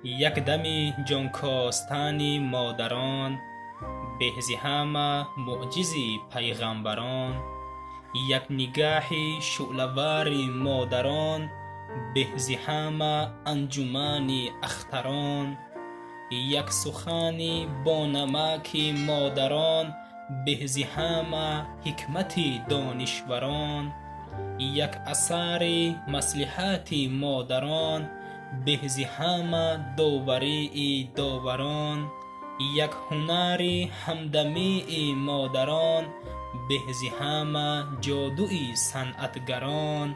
Як дами ҷонкостани модарон беҳ зи ҳама мӯъҷизи пайғамбарон. Як нигаҳи шӯълавари модарон беҳ зи ҳама анҷумани ахтарон. Як сухани бонамаки модарон беҳ зи ҳама ҳикмати донишварон. Як асари маслиҳати модарон беҳ зи ҳама доварии доварон. Як ҳунари ҳамдамии модарон беҳ зи ҳама ҷодуи санъатгарон.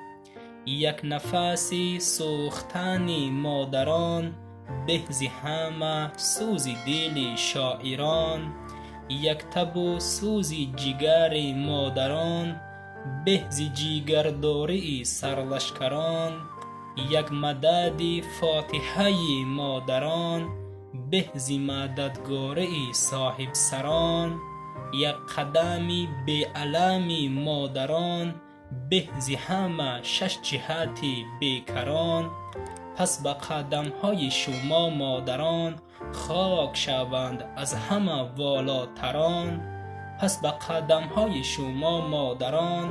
Як нафаси сӯхтани модарон беҳ зи ҳама сӯзи дили шоирон. Як табу сӯзи ҷигари модарон беҳ зи ҷигардории сарлашкарон. Як мадади фотиҳаи модарон беҳ зи мададгории соҳибсарон. Як қадами беалами модарон беҳ зи ҳама шаш ҷиҳати бекарон. Пас ба қадамҳои шумо модарон хок шаванд аз ҳама волотарон. Пас ба қадамҳои шумо модарон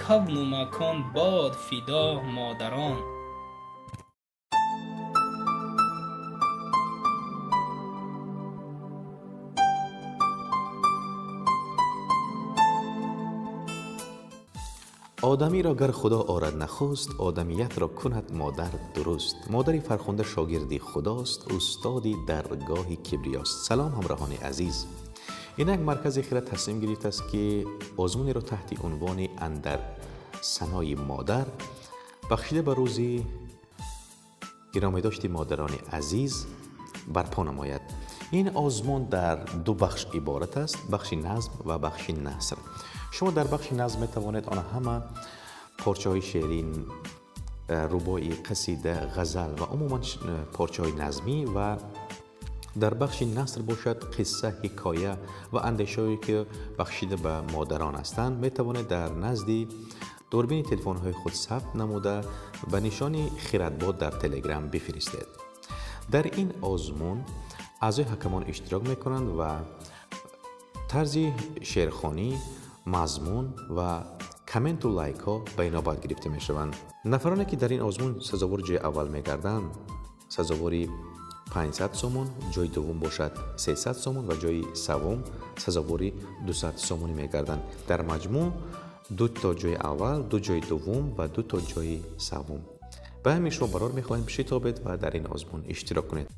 кавну макон бод фидо модарон. Одамиро гар Худо орад нахуст, одамиятро кунад модар дуруст. Модари фархунда шогирди худост, устоди даргоҳи кибриёст. Салом, ҳамроҳони азиз. Инак маркази хирад тасмим гирифтааст, ки озмунеро таҳти унвони андар санои модар бахшида ба рӯзи гиромидошти модарони азиз барпо намояд. Ин озмун дар ду бахш иборат аст: бахши назм ва бахши наср. Шумо дар бахши назм метавонед он ҳама порчаҳои шеърӣ, рубоӣ, қасида, ғазал ва умуман порчаҳои назмӣ, ва дар бахши наср бошад қисса, ҳикоя ва андешаҳое, ки бахшида ба модарон ҳастанд, метавонед дар назди дурбини телефонҳои худ сабт намуда ба нишони Хирадбод дар Телеграм бифиристед. Дар ин озмун аъзои ҳакамон иштирок мекунанд ва тарзи шеърхонӣ, мазмун ва комменту лайкҳо ба инобат гирифта мешаванд. Нафароне, ки дар ин озмун сазовори ҷои аввал мегарданд, сазовори 500 сомон, ҷои дуввум бошад 300 сомон ва ҷои севум сазовори 200 сомонӣ мегарданд. Дар маҷмӯъ ду то ҷои аввал, ду ҷои дуввум ва ду то ҷои севум. Ба ҳамин шумо барор мехоҳем, шитобед ва дар ин озмун иштирок кунед.